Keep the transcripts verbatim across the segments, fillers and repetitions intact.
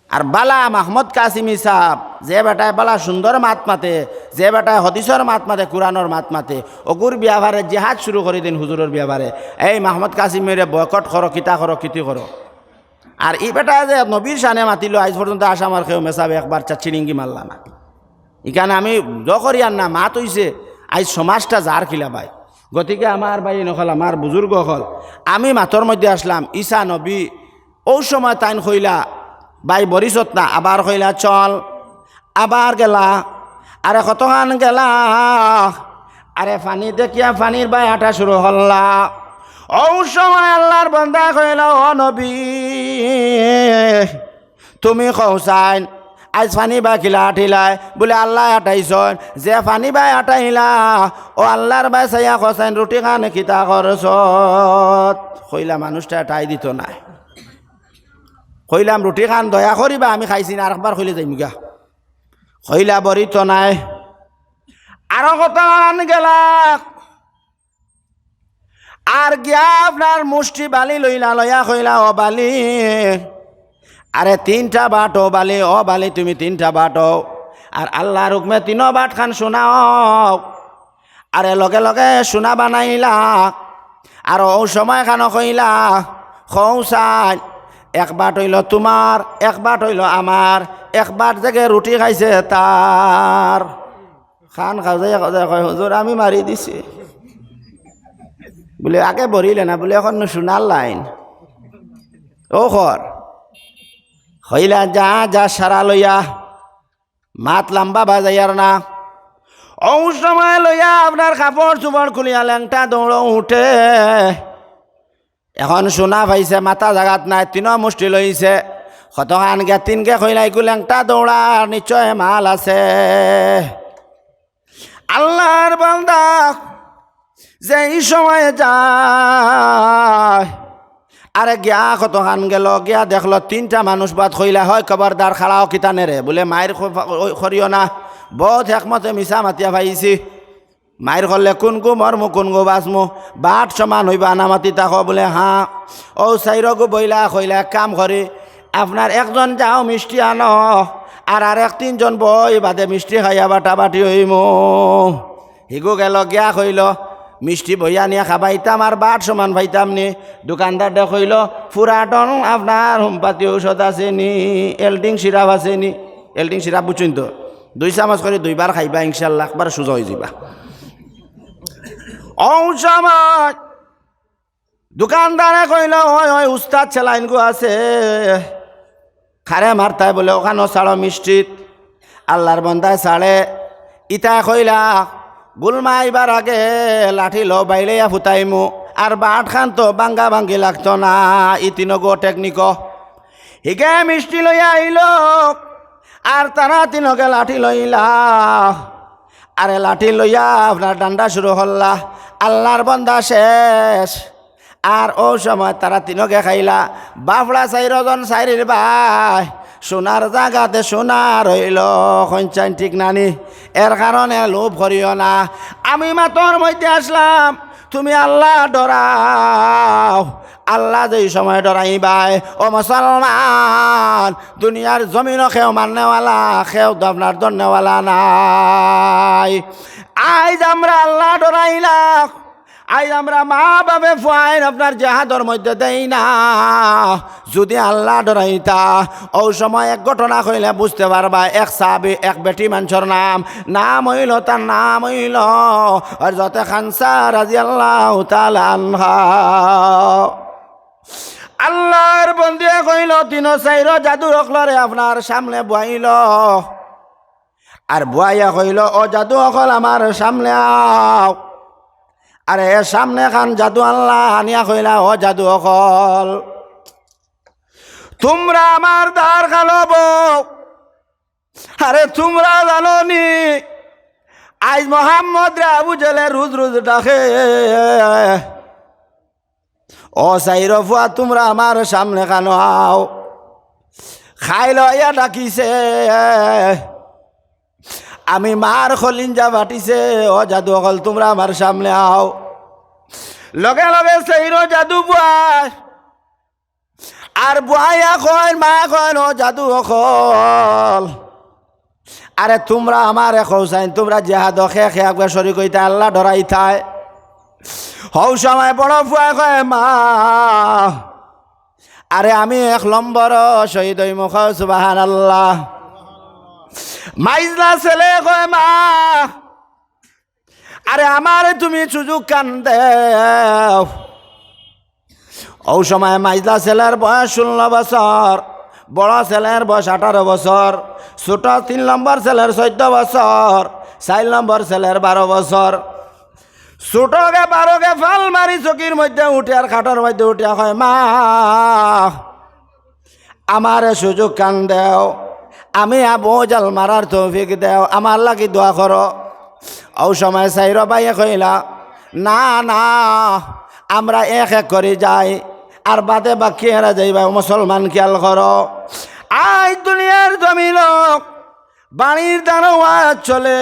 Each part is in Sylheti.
আর বালা মাহমুদ কাসিমি সাব, যে বেটায় বালা সুন্দর মাত মাতে, যে বেটায় হদিসর মাত মাতে, কুরআনর মাত মাতে, অগুর বিয়াপারে জিহাদ শুরু করি দিন হুজুরর বিয়াপারে। এই মাহমুদ কাসিমিরে বয়কট করো, কিতা করো, কিতি করো। আর ই বেটায় যে নবীর শানে মাতিলো, আইজ পর্যন্ত আসামর কেউ মেসাবে একবার চা-, চিরিঙ্গি মারলা না। ইখান আমি দ করিয়ার না, মাত অইছে, আইজ সমাজটা যার কিলা ভাই। গতিকে আমার ভাই অকল, আমার বুজুর্গ অকল, আমি মাতর মধ্যে আসলাম, ঈসা নবী, অউ সময় তাইন কইলা, "ভাই বরিছত না", আবার কইলা, "চল", আবার গেলা, আরে কতখান গেলা, আরে পানি দেখিয়া পানির বায় আটা শুরু করলা। অউ সময় আল্লার বন্দা কইলা, "ও নবী, তুমি কও চাইন, আইজ পানি বায় কিলা আটিলায়?" বুলে, "আল্লায় আটাইছইন, যে পানি বায় আটাইলা, অউ আল্লার বায় চাইয়া কও চাইন, রুটি খান কিতা করছত?" কইলা, "মানুষটা আটাই দিত নায়।" কইলাম, "রুটি খান দয়া করিবা, আমি খাইছি না, আরেকবার কইলে যাইমুগা।" কইলা, "বরিত নায়।" আরো কতখান গেলা, আর গিয়া আপনার মুষ্টি বালি লইলা, লইয়া কইলা, "ও বালি, আরে তিনটা বাটো বালি, ও বালি তুমি তিনটা বাটো, আর আল্লার হুকমে তিনো বাট খান সোনা অউক।" আরে লগে লগে সোনা বানাইলা, আর অউ সময় খানো কইলা, "কও চাইন, এক বাট অইলো তুমার, এক বাট অইলো আমার, এক বাট যেগে রুটি খাইছে তার।" খান খাজাইয়া খাজাইয়া কয়, "হুজুর, আমি মারি দিছি।" বুলে, "আগে বরিলে না?" বুলে, "অখন নু সোনার লাইন।" ও খর। কইলা, "যা, যা, সারা লইয়া।" মাত লাম্বা বাজাইয়ার না। অউ সময় লইয়া আপনার কাপড় চুপড় খুলিয়া লেংটা দৌড়ো উঠে। অখন সোনা পাইছে, মাথা জাগাত নাই, তিনো মুষ্টি লইছে। কতখান গিয়া তিনগে কইলা, "ইগু লেংটা দৌড়ার, নিশ্চয় মাল আছে।" আল্লার বান্দা যে ই সময় যায়, আরে গিয়া কতখান গেল, গিয়া দেখলো তিনটা মানুষ বাদ। কইলা, "হয় খবরদার, খাড়াও কিতানে রে?" বুলে, "মাইর খ-, করিও না, বউত হেকমতে মিছা মাতিয়া পাইছি।" মাইর করলে কুনগু মরমু, কুনগু বাঁচমু, বাট সমান অইবা না, মাতি থাকো। বুলে, "হাঁ।" অউ চাইরগু বইলা কইলা, "এক কাম করি, আপনার একজন যাও মিষ্টি আনো, আর আরেক তিনজন বই বাদে মিষ্টি খাইয়া বাটাবাটি অইমু।" হিগু গেল গিয়া কইল, "মিষ্টি বইয়া নিয়া খাবাইতাম আর বাট সমান পাইতাম নি।" দোকানদাররে কইল, "ফুরাটন আপনার হোমিওপ্যাথি ঔষধ আছে নি? এলডিং সিরাপ আছে নি?" এলডিং সিরাপ বুঝছইন তো, দুই চামচ করি দুইবার খাইবা, ইনশাল্লাহ একবার সুজা অইযিবা। অউ সময় দোকানদারে কইল, "অয়, অয়, উস্তাদ সেলাইনগু আছে, খারে মারতায়।" বুলে, "অখানো ছাড়ো মিষ্টিত।" আল্লার বন্দায় ছাড়ে, ইতায় কইলা, "গুলমা আইবার আগে লাঠি লও, বাইলেয়া ফুতাইমু, আর বাট খান তো ভাঙ্গা ভাঙ্গি লাগতো না।" ই তিনগু টেকনিক। হিগে মিষ্টি লইয়া আইল, আর তারা তিনগে লাঠি লইলা। আরে লাঠি লইয়া আপনার ডান্ডা শুরু করলা, আল্লার বন্দা শেষ। আর অউ সময় তারা তিনগে খাইলা, বাফড়া চাইরজন চাইরির বায়, সোনার জাগাতে সোনা রইল, কইন চাইন ঠিক নানি? এর কারণে লোভ করিও না। আমি মাতর মধ্যে আসলাম, তুমি আল্লাহ ডরাও। আল্লাহ যেই সময় ডরাইবায়, ও মুসলমান, দুনিয়ার জমিনো কেউ মাননেওয়ালা, কেউ তো আপনার ধরনেওয়ালা নাই। আইজ আমরা আল্লাহ ডরাইলাম, আইজ আমরা মা বাপে ফুয়াইন আপনার জেহাদর মধ্যে দেই না। যুদি আল্লাহ ডরাইতা, অউ সময় এক ঘটনা কইলে বুঝতে পারবা। এক সাহাবী, এক বেটি মানষর নাম, নাম অইল, তার নাম অইল হযরতে খানসা রাদিয়াল্লাহু তাআলা আনহা। আল্লার বন্দিয়ে কইল, তিনো চাইরো জাদু অকলরে আপনার সামনে বওয়াইল। আর বওয়াইয়া কইল, "ও জাদু অকল আমার সামনে আও।" আরে এ সামনে খান জাদু আনলা, আনিয়া কইলা, "ও জাদু অকল, তুমরা আমার দার খালো বউ। আরে তুমরা জানো নি, আইজ মোহাম্মদরে আবু জেলে রুজ রুজ ডাকে। ও চাইরো ফুয়া, তুমরা আমার সামনে খানো আও।" খাইল আইয়া ডাকিছে, আমি মার কলিঞ্জা ফাটিছে, "ও জাদু অকল, তুমরা আমার সামনে আও।" লগে লগে চাইরো জাদু বওয়ায়, আর বুয়াইয়া কইন, মায় কইন, "ও জাদু অকল, আরে তুমরা আমারে কও চাইন, তুমরা জিহাদো কে কে একবার শরিক অইতায়, আল্লাহ ডরাইতায়।" হউ সময় বড় ফুয়ায় কয়, "মা, আরে আমি এক নম্বর শহিদ অইমু।" কও সুবহানাল্লাহ। মাইজলা ছেলে কয়, "মা, আরে আমারে তুমি সুযোগ খান দেও।" অউ সময় মাইজলা ছেলের বয়স ষোলো বছর, বড় ছেলের বয়স আঠারো বছর, ছোট তিন নম্বর ছেলের চৌদ্দ বছর, চাইর নম্বর ছেলের বারো বছর। ছোটগে বারোগে ফাল মারি চকির মধ্যে উঠে আর খাটর মধ্যে উঠে কয়, "মা, আমারে সুযোগ খান দেও, আমি আবু জাল মারার তৌফিক দেও, আমার লাগি দোয়া করো।" অউ সময় চাইরো ভাইয়ে কইলা, "না, না, আমরা এক এক করি যাই, আর বাদে বাকি এরা যাইবা, মুসলমান খেয়াল করো।" আইজ দুনিয়ার জমিনো বাড়ির দারোয়াজ চলে,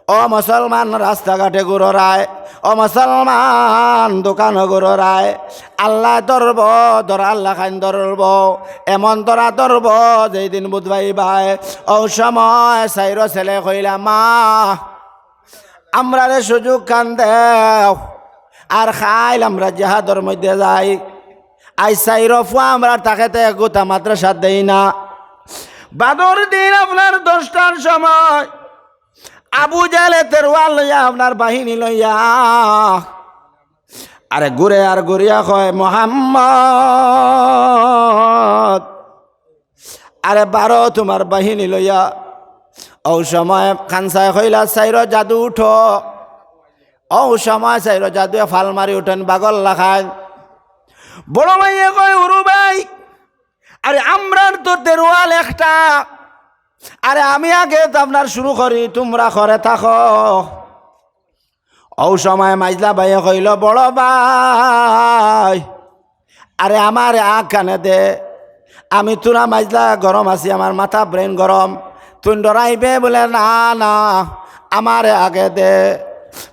ও মুসলমান রাস্তাঘাটে ঘুররায়, ও মুসলমান দোকানো ঘুররায়, আল্লায় ধরবো, ধরার লাখান ধরবো, এমন ধরা ধরবো যেই দিন বুঝবায় ভাই। অউ সময় চাইরো ছেলে কইলা, "মা, আমরারে সুযোগ খান দেও, আর কাইল আমরা জিহাদর মধ্যে যাই।" আইজ চাইরো ফুয়া আমরার তাকেতে এগুতা মাদ্রাসাত দেই না। বাদর দিন আপনার দশটার সময় আবু জেলে তেরোয়াল লইয়া, আপনার বাহিনী লইয়া, আরে ঘুরে আর ঘুরিয়া কয়, "মোহাম্মদ, আরে বারো তুমার বাহিনী লইয়া।" অউ সময় খানসায় কইলা, "চাইরো জাদু উঠো।" অউ সময় চাইরো জাদুয়ে ফাল মারি উঠইন বাগর লাখান। বড় ভাইয়ে কয়, "উরু ভাই, আরে আমরার তো তেরোয়াল একটা, আরে আমি আগে তো আপনার শুরু করি, তুমরা করে থাকো।" অউ সময় মাইজলা ভাইয়ে কইল, "বড় ভাই, আরে আমারে আগ খানে দে, আমি থুড়া মাইজলা গরম আছি, আমার মাথা brain গরম।" তুই ডরাইবে বুলে, "না, না, আমারে আগে দে।"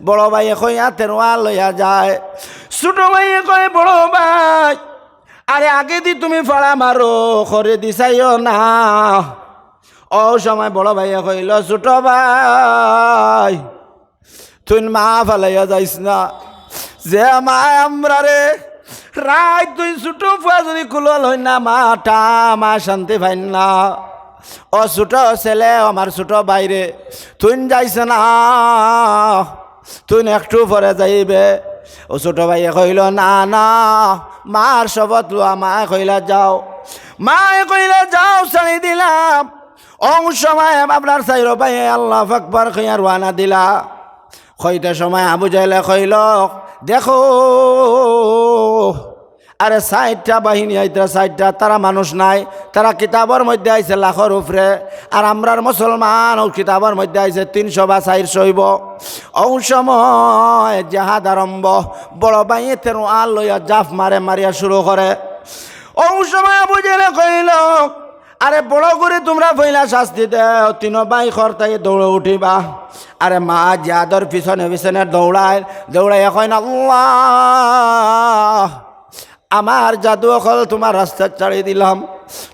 বড় ভাইয়ে কইয়া তেরোয়াল লইয়া যায়। ছোট ভাইয়ে কয়, "বড় ভাই, আরে আগেদি তুমি ফাড়া মারো, খরেদি চাইও না।" অউ সময় বড় ভাইয়ে কইল, "ছোট ভাই, তুই মা ফালাইয়া যাইস না। যে মায় আমরারে রাইত তুই ছোট ফুয়া যদি কুলো লই না, মা টা, মা শান্তি পাইন না। ও ছোট ছেলে, আমার ছোট ভাইরে, তুই যাইস না, তুই একটু পরে যাইবে।" অউ ছোট ভাইয়ে কইল, "না, না, মার শপথ লওয়া।" মায় কইলা, "যাও।" মায় কইলা, "যাও, ছাড়ি দিলাম।" অউ সময় আপনার চাইরো ভাইয়ে আল্লাহু আকবার কইয়া রওয়ানা দিলা। কইতে সময় আবু জেলে কইল, "দেখো, আরে চাইরটা বাহিনী আইতরা, চাইরটা, তারা মানুষ নায়, তারা কিতাবর মধ্যে আইছে লাখর উপরে, আর আমরার মুসলমান অউ কিতাবর মধ্যে আইছে তিনশো বা চাইরশো অইবো।" অউ সময় জেহাদ আরম্ভ, বড় ভাইয়ে তেরোয়াল লইয়া জাফ মারে, মারিয়া শুরু করে। অউ সময় আবু জেলে কইল, "আরে বড় করি তুমরা পয়লা শাস্তি দেও, তিনো ভাই খরতাই দৌড়ে উঠিবা।" আরে মা জিহাদর পিছনে পিছনে দৌড়ায়, দৌড়াইয়া কইন, "আল্লাহ, আমার জাদু অকল তুমার রাস্তাত ছাড়ি দিলাম,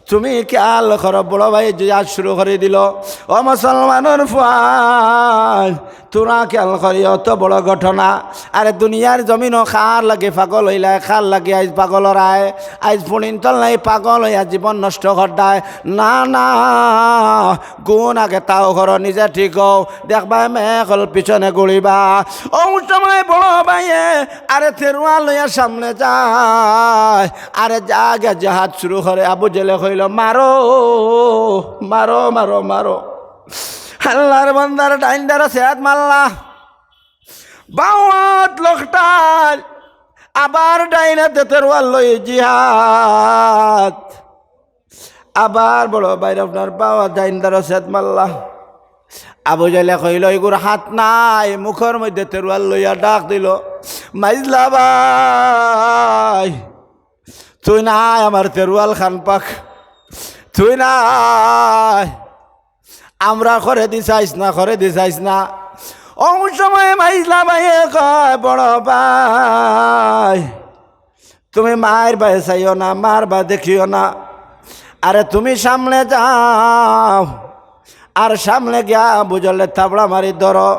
তুমি খেয়াল করো।" বড় ভাই জিহাদ শুরু করি দিল। ও মুসলমানর ফুয়াইন, থুড়া খেয়াল করি, অত বড় ঘটনা। আরে দুনিয়ার জমিনো কার লাগি পাগল অইলায়, কার লাগি আইজ পাগল অরায়? আইজ ফুড়িন্তর লাগি পাগল অইয়া জীবন নষ্ট কররায়। না, না, গুণ আগে তাও করো, নিজে ঠিক অও, দেখবায় মেয়ে অকল পিছনে ঘুরিবা। অউ সময় বড় ভাইয়ে আরে তেরোয়াল লইয়া সামনে যায়, আরে যা গিয়া জেহাদ শুরু করে। আবু জেলে কইল, "মারো, মারো, মারো, মারো।" আল্লাহর বান্দার ডাইন ধারো সেহাত মারলা, বাউ আত লকটাইল, আবার ডাইন আতে তেরোয়াল লই জিহাদ। আবার বড় ভাইর আপনার বাউ আত ডাইন ধারো সেহাত মারলা। আবু জেলে কইল, "ইগুর হাত নাই।" মুখর মধ্যে তেরোয়াল লইয়া ডাক দিল, "মাইজলা ভাই, তুই নাই, আমার তেরোয়াল খান পাক, তুই নাই, আমরা খরেদি চাইস না, খরেদি চাইস না।" অউ সময় মাইজলা ভাইয়ে কয়, "বড় ভাই, তুমি মার বায় চাইও না, মার বায় দেখিও না। আরে তুমি সামনে যাও, আর সামনে গিয়া আবু জেলরে থাবড়া মারি ধরো।"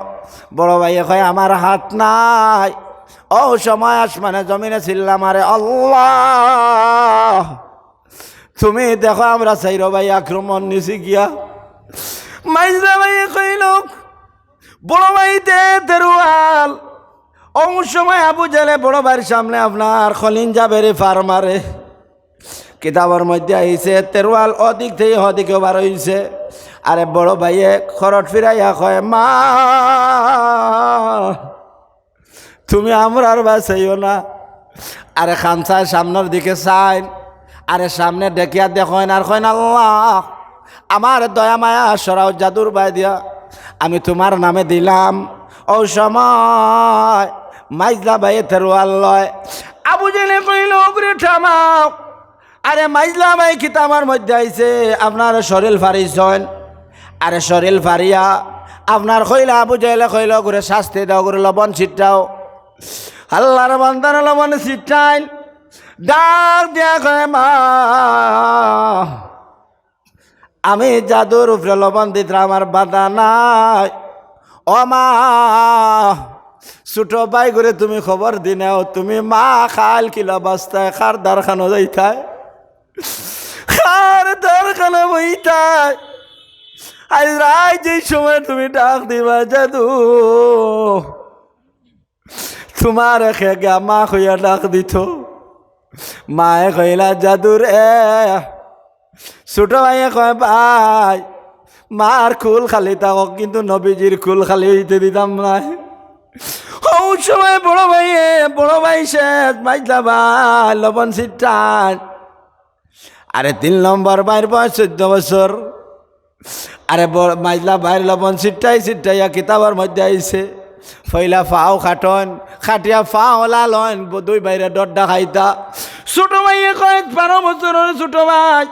বড় ভাইয়ে কয়, "আমার হাত নাই।" অউ সময় আসমানে জমিনে চিল্লা মারে, "আল্লাহ, তুমি দেখো আমরা চাইরো ভাই আক্রমণ নিছি গিয়া।" মাইজলা ভাইয়ে কইল, "বড় ভাই দে তেরোয়াল।" অউ সময় আবু জেলে বড় ভাইর সামনে আপনার খলিঞ্জা বেরি ফার মারে। কিতাবর মধ্যে আইছে, তেরোয়াল অদিক থাকি হদিকে বার অইছে। আরে বড় ভাইয়ে খরট ফিরাইয়া কয়, "মা, তুমি আমরার বায় চাইও না।" আরে খান চায় সামনর দিকে চাইন, আরে সামনে দেখিয়া দেখইন আর কইন, "আল্লাহ, আমার দয়া মায়া সরাও জাদুর বায় দিয়া, আমি তুমার নামে দিলাম।" অউ সময় মাইজলা ভাইয়ে তেরোয়াল লয়। আবু জেলে কইল, "ওগুরে থামাও।" আরে মাইজলা ভাই কিতাবর মধ্যে আইছে, আপনার শরীল ফারিছইন। আরে শরীল ফারিয়া আপনার কইলা, আবু জেলে কইল, "ওগুরে শাস্তি দেও, ওগুরে লবণ ছিটাও।" আল্লাহর বান্দারে লবণ ছিটাইন, ডাক দিয়া কয়, "মা, আমি জাদুর উপরে লবণ দিতাম, আমার বাধা নাই। ও মা, ছোট ভাইগুরে তুমি খবর দি নেও, তুমি মা খাইল কিলা বাস্তায়, কার দারখানো যাইতায়, কার দারখানো বইতায়। আইজ রাইত যেই সময় তুমি ডাক দিবা, জাদু, তুমারে কে গিয়া মা কইয়া ডাক দিতো।" মায়ে কইলা, "জাদুরে।" ছোট ভাইয়ে কয়, "ভাই, মার কুল খালি থাকউক, কিন্তু নবীজির কুল খালি অইতে দিতাম নায়।" অউ সময় বড় ভাইয়ে, বড় ভাই শেষ, মাইজলা ভাই লবণ ছিটাইন। আরে তিন নম্বর ভাইর বয়স চৌদ্দ বছর। আরে বড় মাইজলা ভাইর লবণ ছিটাই ছিটাইয়া কিতাবর মধ্যে আইছে, পয়লা পাও কাটইন, কাটিয়া পাও লালইন, ব-, দুই ভাইরে ডর দেখাইতা। ছোট ভাইয়ে কয়, "বারো বছরর ছোট ভাই,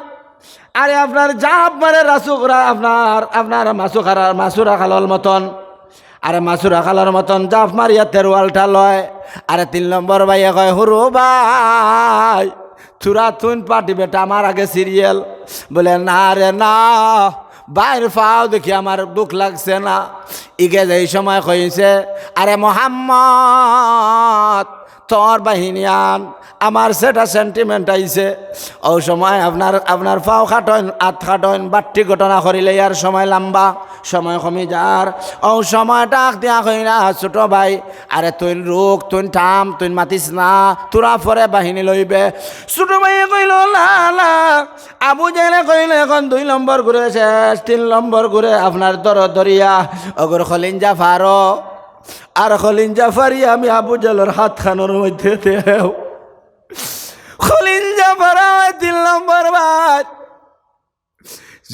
আরে আপনার জাপ মারে রাসুকরা, আপনার, আপনার মাসুকারা, মাসুরা খালর মতন।" আরে মাসুরা খালর মতন জাপ মারিয়া তেরোয়ালটা লয়। আরে তিন নম্বর ভাইয়ে কয়, "হুরু ভাই, তোরা তুইন পার্টি বেটা, আমার আগে সিরিয়াল।" বলে, "না রে না, ভাইর পাও দেখি আমার দুখ লাগছে না।" ইগে যেই সময় কইছে, "আরে মোহাম্মদ, তোর বাহিনী আন, আমার সেটা সেন্টিমেন্ট আইছে।" অউ সময় আপনার, আপনার পাও কাটইন, আত কাটইন, বাট্টি ঘটনা করিলে ইয়ার সময় লম্বা, সময় কমি যার। অউ সময় ডাক দিয়া কইলা, "ছোট ভাই, আরে তুইন রুক, তুইন থাম, তুইন মাতিস না, তোরা পরে বাহিনী লইবে।" ছোট ভাইয়ে কইল, "না, না।" আবু জেলে কইল, "এখন দুই নম্বর ঘুরে শেষ, তিন নম্বর ঘুরে আপনার দর দরিয়া, ওগুর খলিঞ্জা ফারো।" আর খলিঞ্জা ফারি আমি আবু জেলর হাত খানর মধ্যে দেও। খলিঞ্জা ফারা অয় তিন নম্বর ভাই।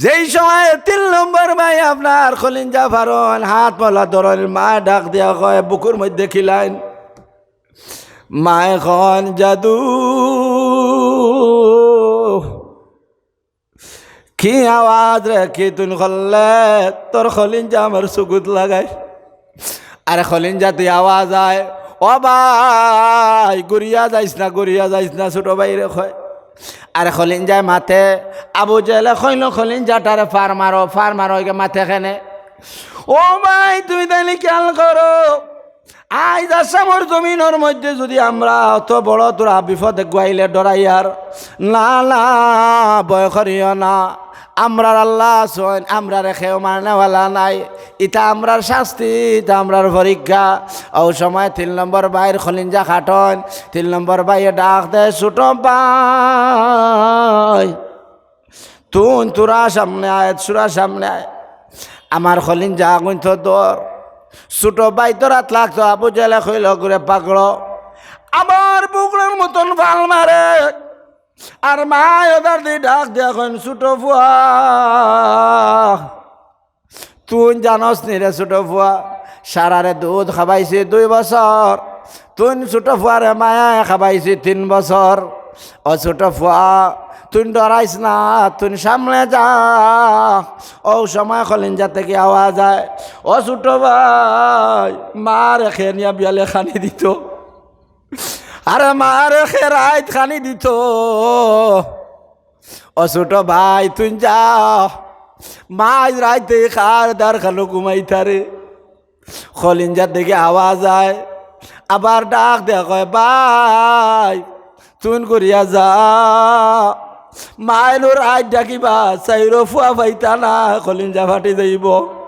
যেই সময় তিন নম্বর ভাই আপনার খলিঞ্জা ফারইন, হাত মলা ধরইন, মায় ডাক দিয়া কয়, বুকুর মধ্যে খিলাইন। মায় কইন, "জাদু, কি আওয়াজ রে, কি তুইন করলে? তোর খলিঞ্জা আমার চকুত লাগাই।" আরে খলিঞ্জা তুই আওয়াজ আয়, "ও ভাই, ঘুরিয়া যাইস না, ঘুরিয়া যাইস না," ছোট ভাইরে কয়। আরে খলিঞ্জায় মাতে, আবু জেলে কইল, "খলিঞ্জাটারে ফার মারো, ফার মারো, ইগে মাতে কেনে?" ও ভাই, তুমি তাইলে খেয়াল করো, আইজ আসামর জমিনর মধ্যে যুদি আমরা অত বড় তোরা বিপদে গুয়াইলে ডরাইয়ার, না, না, ভয় করিও না। আমরার আল্লাহ আছইন, আমরারে কেউ মারনেওয়ালা নাই। ইতা আমরার শাস্তি, ইতা আমরার পরীক্ষা। অউ সময় তিন নম্বর ভাইর খলিঞ্জা কাটইন, তিন নম্বর ভাইয়ে ডাক দেয়, "ছোট ভাই, তুইন তোরা সামনে আয়, তোরা সামনে আয়। আমার খলিঞ্জা আগুন তো দর।" ছোট ভাই তোর হাত লাগতো, আবু জেলে কইল, "ওগুরে পাকড়ো।" আবার বুকরর মতন ফাল মারে। আর মায় ওদার দি ডাক দিয়া কইন, "ছোট ফুয়া, তুইন জানস নি রে ছোট ফুয়া, সারারে দুধ খাবাইছি দুই বছর, তুইন ছোট ফুয়ারে মায়ায় খাবাইছি তিন বছর। ও ছোট ফুয়া, তুইন ডরাইস না, তুইন সামনে যা।" অউ সময় খলিঞ্জা থাকি আওয়াজ আয়, "ও ছোট ভাই, মারে কে নিয়া বিয়ালে খানি দিত?" আরে মারে কে রাইত খানি দিত, "ও ছোট ভাই, তুই যা, মা আইজ রাইতে কার দারখানো ঘুমাইতারে।" কলিজার দিকে আওয়াজ আয়, আবার ডাক দেয়া কয়, "ভাই, তুই করিয়া যা, মায় নু রাইত ডাকিবা, চাইরো ফুয়া পাইতা না, কলিজা ফাটি যাইব।"